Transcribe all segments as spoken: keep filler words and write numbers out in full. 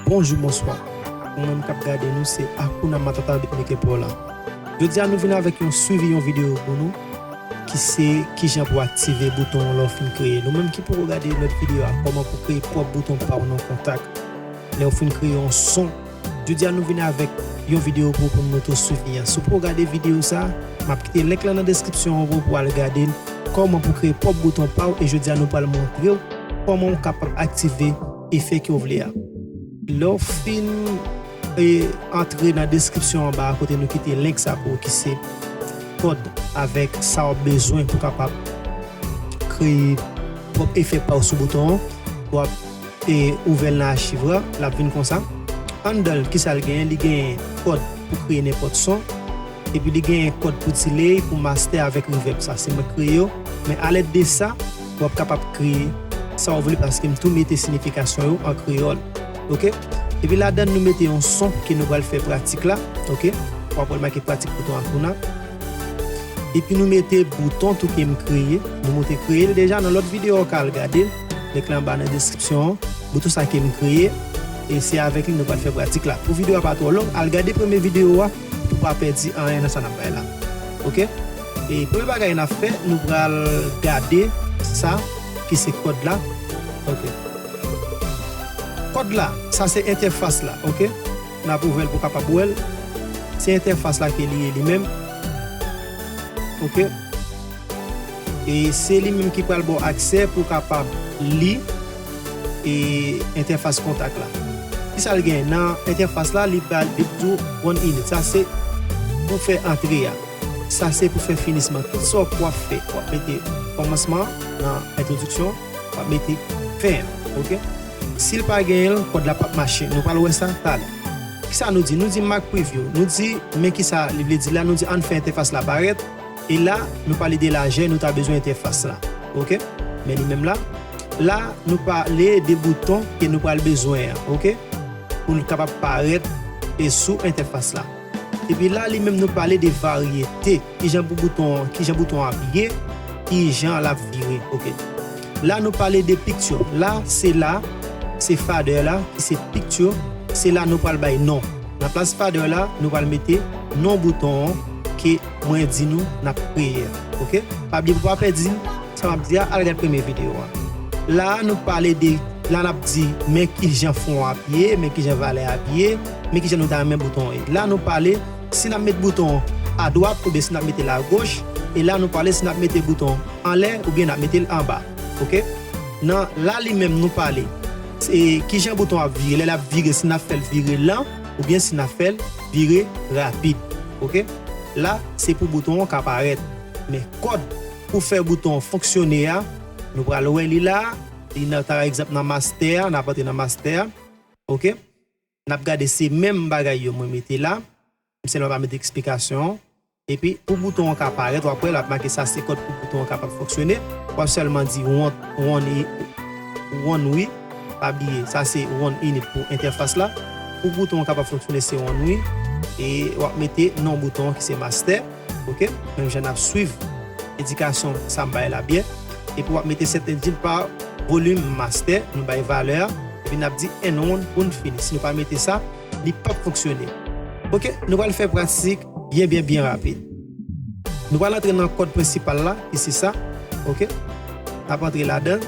Bonjou, bonswa. Ou menm k ap gade nou, se Hakuna Matata depi Mekepò la. Jodi a nou vin avèk yon swivi yon videyo pou nou ki se kijan pou aktive bouton lè w fin kreye. Nou menm ki poko gade lòt videyo a, kòman pou kreye pwòp bouton pa w nan kontak lè w fin kreye yon son. Jodi a nou vin avèk yon videyo pou, pou nou montre w swivi an. Si w poko gade videyo sa, m ap kite link lan nan deskripsyon an pou w al gade l, kòman pou kreye pwòp bouton pa w, e jodi a nou pral montre w kòman w kapab aktive efè ke w vle a. Lè w fin e, antre nan deskripsyon anba a kote nou kite link sa pou ou ki se kòd avèk sa w ap bezwen pou kapab kreye pwòp efè pa w sou bouton an. W ap e, ouvè l nan achiv la, l ap vin konsa. Anndan l, kisa l genyen? Li genyen kòd pou kreye nenpòt son. Epi li genyen kòd pou delay, pou master avèk reverb. Sa se mwen k kreye yo. Men alèd de sa, w ap kapab kreye sa w vle paske m tou mete siyifikasyon yo an kreyòl. Oke? Epi ladan l nou mete yon son ke nou pral fè pratik la. Oke? W ap wè l make pratik bouton Hakuna. Epi nou mete bouton tou ke m kreye. Nou monte kreye l deja nan lòt videyo w ka al gade l. Link lan anba nan deskripsyon an. Bouton sa ke m kreye. E se avèk li nou pral fè pratik la. Pou videyo a pa twò long, al gade premye videyo a pou w pa pèdi anyen nan sa n ap bay la. Oke? E premye bagay n ap fè, nou pral gade sa ki se kòd la. Oke. Kòd la, sa se entèfas la, oke? N ap ouvè l pou w kapab wè l. Se entèfas la ke li ye li menm. Oke? E se li menm ki pral ba w aksè pou w kapab li e entèfas kontak la. Kisa l gen nan entèfas la? Li ba, li di w one init. Sa se pou fè antre a. Sa se pou fè finisman. Tout sa w ap fè, w ap mete kòmansman nan entwodiksyon, w ap mete fen an. Oke? Si l pa genyen l, kòd la p ap mache. Nou pral wè sa talè. Kisa nou di? Nou di Mac Preview. Nou di, men kisa li vle di la, nou di ann fè entèfas la parèt. E la, nou pale de lajè, nou ta bezwen entèfas la. Oke? Men li menm la. La, nou pale de bouton ke nou pral bezwen an. Oke? Pou l kapab parèt e sou entèfas la. Epi la, li menm nou pale de varyete. Kijan pou bouton, kijan bouton an apiye, kijan l ap vire. Oke. La, nou pale de picture. La, se la, se fader la, ki se picture. Se la nou pral bay non. Nan plas fader la, nou pral mete non bouton an ke mwen di nou n ap kreye a. Oke? Pa bliye pou pa pèdi sa m ap di a, al gade premye videyo a. La a, nou pale de, la n ap di, men kijan fon an apiye, men kijan valè a apiye, men kijan nou ta renmen bouton an ye. La, nou pale, si n ap met bouton an adwat oubyen si n ap mete l agoch, e la, nou pale, si n ap mete bouton an anlè oubyen n ap mete l anba. Oke? Nan la, li menm, nou pale, se kijan bouton an ap vire, lè l ap vire, si n ap fè l vire lan oubyen si n ap fè l vire rapid. Oke? La, se pou bouton an ka parèt. Men kòd pou fè bouton an fonksyone a, nou pral wè li la. Li nan, pa egzanp, nan master a, n ap antre nan master a. Oke? N ap gade se menm bagay yo mwen mete la. M sèlman pa mete eksplikasyon an. Epi, pou bouton an ka parèt, w ap wè l ap make sa se kòd pou bouton an kapab fonksyone. W ap sèlman di one, one, one wi. Pa bliye, sa se one init pou entèfas la. Pou bouton an kapab fonksyone, se one wi. E w ap mete non bouton an ki se master. Oke? Menm jan n ap swiv endikasyon sa m bay la byen. Epi w ap mete set engine pa volume master, nou bay valè a. Epi n ap di and one pou n fini. Si nou pa mete sa, li p ap fonksyone. Oke? Nou pral fè pratik byen, byen, byen rapid. Nou pral antre nan kòd prensipal la, ki se sa. Oke? N ap antre ladan.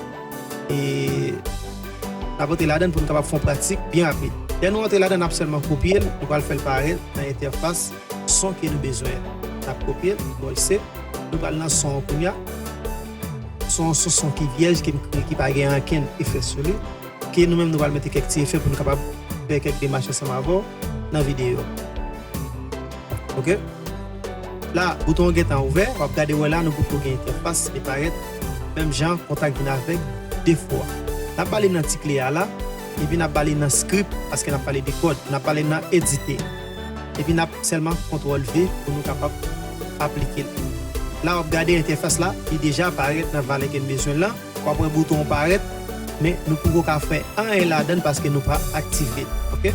E n ap antre ladan pou nou kapab fè yon pratik byen rapid. Lè nou antre ladan, n ap sèlman kopye l, nou pral fè l parèt nan entèfas son ke nou bezwen. N ap kopye l, kòtwòl C. Nou pral nan son an kounye a. Son an se yon son ki vyèj, ki, ki pa gen ankenn efè sou li. Ke nou menm nou pral mete kèk ti efè pou nou kapab fè kèk demach ansanm avè w nan videyo. Oke? La, bouton an gentan ouvè, w ap gade wè la, nou poko gen entèfas, li parèt menm jan kontak vin avèk defo a. N ap ba li nan ti kle a la, epi n ap ba li nan script, paske n ap pale de kòd, n ap ba li nan edite. Epi n ap sèlman kontwòl V pou nou kapab aplike l. La, w ap gade entèfas la, li deja parèt nan valè ke n bezwen lan. W ap wè bouton an parèt, men nou poko ka fè anyen ladan l paske nou pa aktive l. Oke?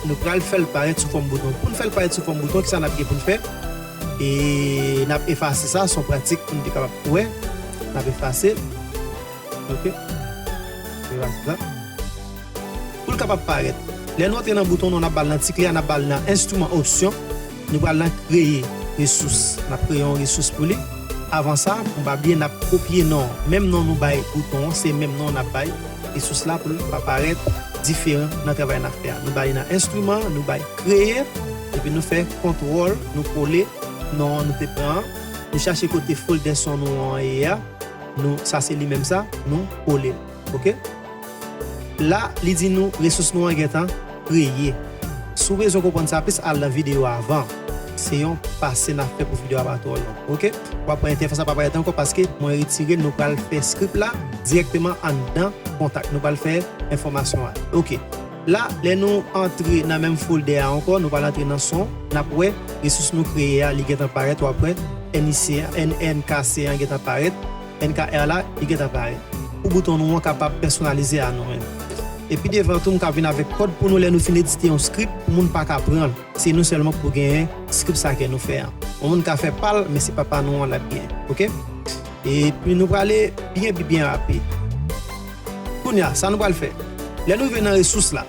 Nou pral fè l parèt sou fòm bouton. Pou n fè l parèt sou fòm bouton, kisa n ap gen pou n fè? E n ap efase sa, se yon pratik pou n te kapab wè. N ap efase l. Oke? Efase sa. Pou l kapab parèt. Lè nou antre nan bouton non, n ap ba l nan ti kle a, n ap ba l nan enstriman opsyon. Nou pral nan kreye resous. N ap kreye yon resous pou li. Avan sa, pou n pa bliye, n ap kopye non. Menm non nou bay bouton an, se menm non n ap bay resous la pou l pa parèt diferan nan travay n ap fè a. Nou ba li nan enstriman, nou bay kreye, epi nou fè kontwòl, nou kole non an nou te pran an. Nou chache kote folder son nou an ye a. Nou, sa se li menm sa, nou kole l. Oke? La, li di nou resous nou an gentan kreye. Si w bezwen konprann sa plis, al nan videyo avan. Se yon pase n ap fè pou videyo a pa twò long. Oke? W ap wè entèfas la pa parèt ankò paske mwen retire l, nou pral fè script la dirèkteman anndan kontak. Nou pral fè enfòmasyon a. Oke. La, lè nou antre nan menm folder a ankò, nou pral antre nan son, n ap wè resous nou kreye a, li gentan parèt, w ap wè N I C a, N N K C a gentan parèt, N K R la, li gentan parèt. Pou bouton nou an kapab pèsonalize a nou menm. Epi devan tou, m ka vin avèk kòd pou nou lè nou fin edite yon script pou moun pa ka pran l. Se nou sèlman k pou genyen script sa ke nou fè a. Yon moun ka fè pa l, men se pa pa nou an l ap genyen. Oke? Epi nou prale byen, byen, byen rapid. Kounye a, sa nou pral fè. Lè nou rive nan resous la,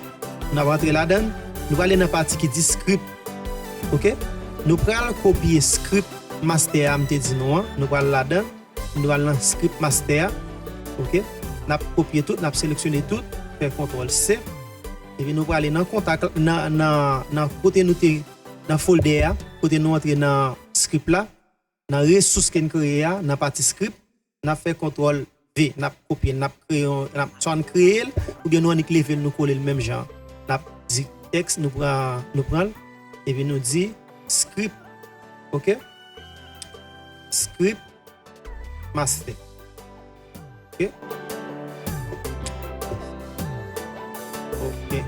n ap rantre ladan l, nou prale nan pati ki di script. Oke? Nou pral kopye script master a m te di nou an. Nou pral ladan l, nou pral nan script master a. Oke? N ap kopye tout, n ap seleksyone tout, fè kontwòl C. Epi nou prale nan kontak, nan, nan, nan kote nou te, nan folder a, kote nou antre nan script la, nan resous ke n kreye a, nan pati script, n ap fè kontwòl V, n ap kopye l, n ap kreye yon, n ap, swa n kreye l, oubyen nou annik leve l, nou kole l menm jan. N ap di tèks, nou pran, nou pran l, epi nou di script, oke? Script master. Oke? Oke.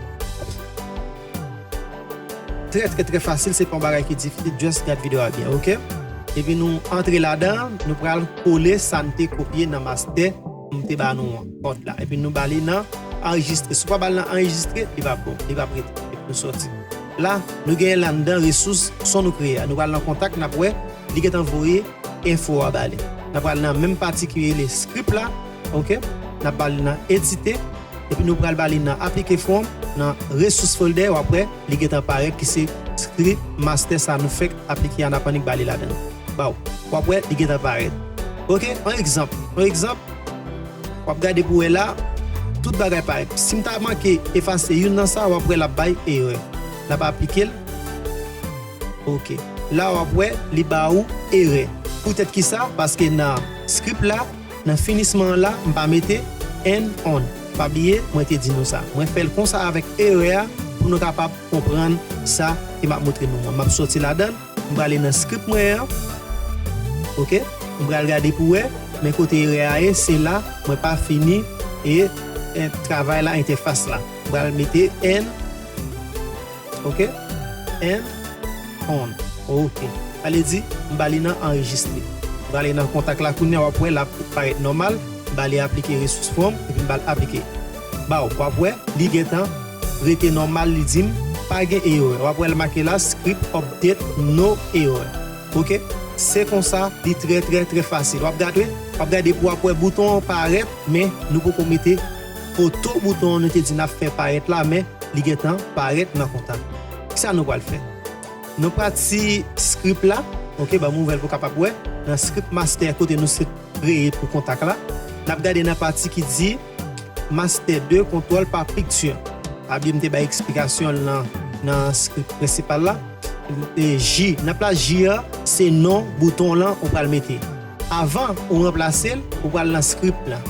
Trè, trè, trè fasil, se pa yon bagay ki difisil, just gad videyo a byen, oke? Epi nou antre ladan, nou pral kole sa n te kopye nan master m te ba nou an, kòd la. Epi nou ba li nan anrejistre. Si w pa ba l nan anrejistre, li p ap bon, li p ap rete. Epi nou sòti. La, nou genyen l anndan resous son nou kreye a. Nou pral nan kontak, n ap wè, li gentan voye enfo a ba li. N ap pral nan menm pati ki rele script la, oke? N ap ba li nan edite, epi nou pral ba li nan aplike from, nan resous folder, w ap wè, li gentan parèt ki se script master sa nou fèk aplike a, n ap annik ba li ladan l. Baw, w ap wè, li gentan parèt. Oke, yon egzanp, yon egzanp, w ap gade pou wè la, tout bagay parèt. Si m ta manke efase youn nan sa, w ap wè l ap bay erè. N ap aplike l. Oke. La, w ap wè, li ba ou erè. Poutèt ki sa? Paske nan script la, nan finisman an la, m pa mete end on. Pa bliye, mwen te di nou sa. Mwen fè l konsa avèk erè a pou nou kapab konprann sa ke m ap montre nou an. M ap sòti ladan l, m prale nan script mwen an. Oke? M pral gade pou wè, men kote erè a ye, se la mwen pa fini e, e travay la, entèfas la. M pral mete end, oke? End on. Oke. Sa vle di, m ba li nan anrejistre. M prale nan kontak la kounye a, w ap wè l ap parèt nòmal. M ba li aplike resous from, epi m ba l aplike. Baw, w ap wè, li gentan rete nòmal, li di m pa gen erè. W ap wè l make la, script update no error. Oke? Se konsa, li trè, trè, trè fasil. W ap gade, w ap gade pou w ap wè bouton an parèt, men nou poko mete foto bouton an nou te di n ap fè parèt la, men li gentan parèt nan kontak. Kisa nou pral fè? Nou pati script la, oke, ban m ouvè l pou w kapab wè. Nan script master kote nou se kreye pou kontak la, n ap gade nan pati ki di master de kontwòl pa picture. Pa bliye m te bay eksplikasyon l nan, nan script prensipal la. E J, nan plas J a, se non bouton lan ou pral mete. Avan ou ranplase l, ou pral nan script la.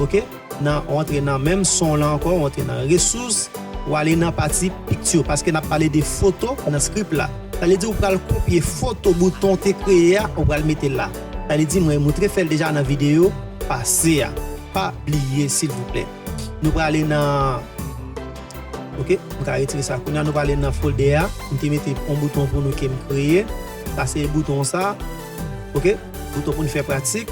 Oke? Nan, ou antre nan menm son lan ankò, ou antre nan resous, ou ale nan pati picture, paske n ap pale de foto nan script la. Sa vle di ou pral kopye foto bouton te kreye a, ou pral mete l la. Sa vle di mwen moutre fè l deja nan videyo pase a. Pa bliye, silvouplè. Nou prale nan, oke, m ka retire sa kounye a, nou prale nan folder a. M te mete yon bouton pou nou ke m kreye. Sa se bouton sa. Oke, bouton pou nou fè pratik.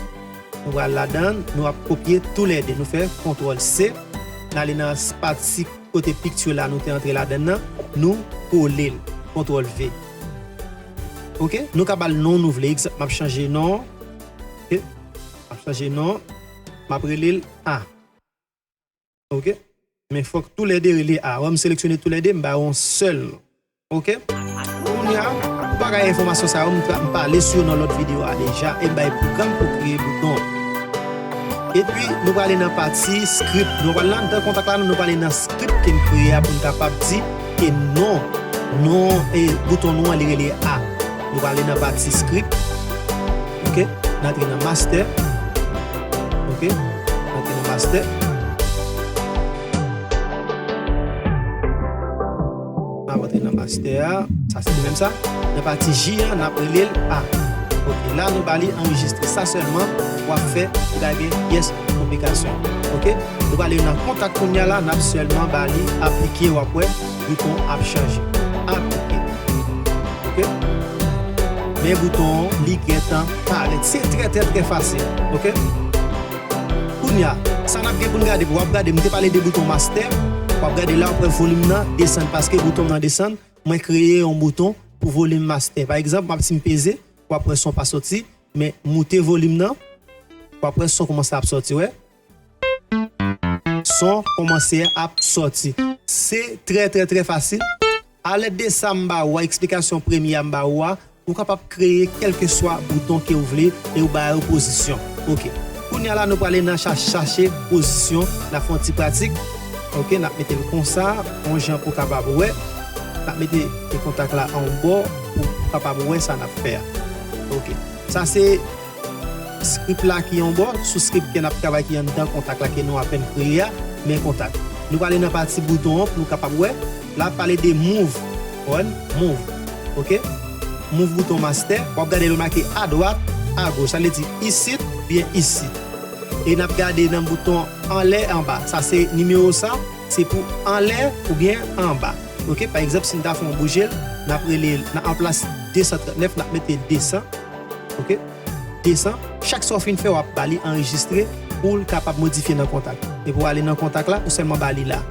Nou pral ladan l, nou ap kopye toulède. Nou fè kontwòl C. N ale nan pati kote picture la, nou te antre ladan l nan. Nou kole l. Kontwòl V. Oke? Nou ka ba l non nou vle. Egzanp, m ap chanje non. Oke? M ap chanje non. M ap rele l A. Oke? Men fòk toulède rele A. Wè, m seleksyone toulède, m ba yo yon sèl non. Oke? Kounye a, ou pa ka enfòmasyon sa yo, m, m pale sou yo nan lòt videyo a deja, e m bay pwogram pou kreye bouton. Epi, nou prale nan pati script. Nou pral nan, nan kontak la, nou prale nan script ke n kreye a pou n kapab di ke non, non, e bouton nou an, li rele A. Nou prale nan pati script. Oke? N antre nan master. Oke? N antre nan master. N ap antre nan master a. Sa se li menm sa. Nan pati J an, n ap rele l A. Oke, la nou ba li anrejistre. Sa sèlman w ap fè pou gade pyès konplikasyon. Oke? Nou prale nan kontak kounye a la, n ap sèlman ba li aplike, w ap wè bouton ap chanje. Aplike. Oke? Men bouton an, li gentan parèt. Se trè, trè, trè fasil. Oke? Kounye a, sa n ap gen pou n gade, w ap gade, m te pale de bouton master, w ap gade la, w ap wè volim nan desann, paske bouton nan desann, mwen kreye yon bouton pou volim master. Pa egzanp, m ap, si m peze, w ap wè son pa soti, men moute volim nan, w ap wè son kòmanse ap soti, wè. Son kòmanse ap soti. Se trè, trè, trè fasil. Alèd de sa m ba ou a, eksplikasyon premye a m ba ou a, ou kapab kreye kèlkeswa bouton ke ou vle e ou ba yo pozisyon. Oke. Kounye a la, nou prale nan cha-, chache pozisyon, n ap fè yon ti pratik. Oke, n ap mete l konsa, yon jan pou w kapab wè. N ap mete kontak la anbò pou w kapab wè sa n ap fè a. Oke. Sa se script la ki anbò, sou script ke n ap travay ki anndan kontak la ke nou apèn kreye a, men kontak. Nou prale nan pati bouton an pou nou kapab wè. La ap pale de move. Konprann? Move. Oke? Move bouton master. W ap gade l make adwat, agoch. Sa vle di isit oubyen isit. E n ap gade nan bouton anlè, anba. Sa se nimewo sa, se pou anlè oubyen anba. Oke? Pa egzanp, si n ta fè yon bouje l, n ap rele l, nan, an plas de san trannèf, n ap mete de san. Oke? De san. Chak sa w fin fè, w ap ba li anrejistre pou l kapab modifye nan kontak. Epi w ale nan kontak la, ou sèlman ba li la.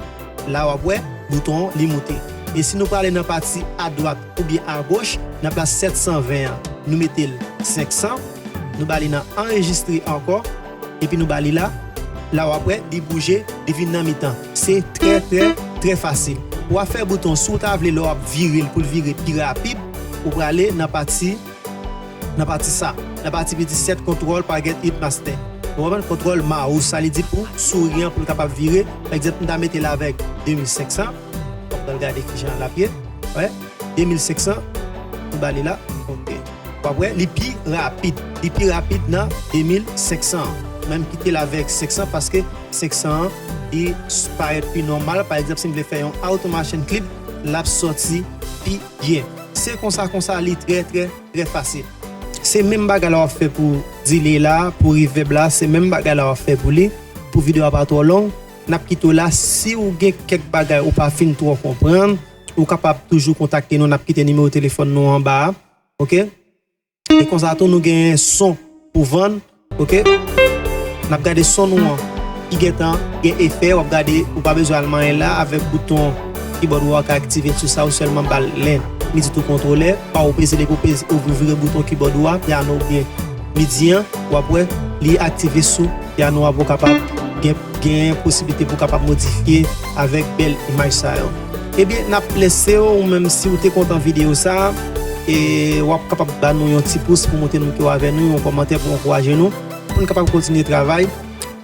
La w ap wè, bouton an, li moute. E si nou prale nan pati adwat oubyen agoch, nan plas sèt san ven an, nou mete l senk san, nou ba li nan anrejistre ankò, epi nou ba li la. La w ap wè, li bouje, li vin nan mitan. Se trè, trè, trè fasil. W ap fè bouton, si w ta vle, lè w ap vire l pou l vire pi rapid, ou prale nan pati nan pati sa, nan pati ki di set control target hit master. Ou konprann? Kontwòl mouse, sa li di pou souri an, pou l kapab vire. Pa egzanp, m ta mete l avèk de mil senk san. W ap pral gade kijan l ap ye. Wè, de mil senk san, nou ba li la. Oke. W ap wè, li pi rapid. Li pi rapid nan de mil senk san an. Mwen, m kite l avèk senk san paske senk san an, li s-, parèt pi nòmal. Pa egzanp, si m vle fè yon automation clip, l ap sòti pi byen. Se konsa, konsa, li trè, trè, trè fasil. Se menm bagay la w ap fè pou delay la, pou reverb la, se menm bagay la w ap fè pou li. Pou videyo a pa twò long, n ap kite w la. Si w gen kèk bagay ou pa fin twò konprann, ou kapab toujou kontakte nou, n ap kite nimewo telefòn nou anba a. Oke? E konsa tou, nou gen son pou vann. Oke? N ap gade son nou an ki gentan gen efè. W ap gade, ou pa bezwen al manyen la, avèk bouton keyboard ou a, w ka aktive sou sa, ou sèlman ba l lè midi tou kontwolè. Pa ou peze, depi ou peze, ou vire bouton keyboard ou a, pyano oubyen midi an, w ap wè li aktive sou pyano a pou w kapab gen, gen posiblite pou w kapab modifye avèk bèl imaj sa yo. Ebyen, n ap lese w, ou menm si w te kontan videyo sa, e w ap kapab ba nou yon ti pous pou montre nou ke w avè nou, yon kòmantè pou ankouraje nou, pou n kapab kontinye travay,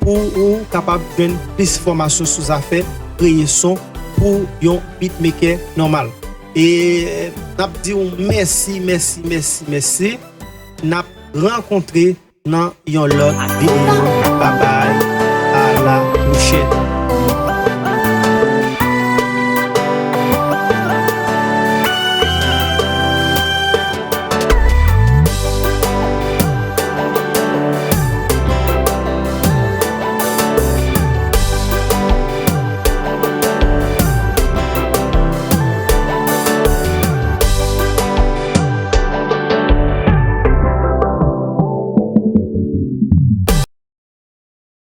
pou ou kapab jwenn plis fòmasyon sou zafè kreye son pou yon beatmaker nòmal. E n ap di w mèsi, mèsi, mèsi, mèsi. N ap rankontre nan yon lòt videyo.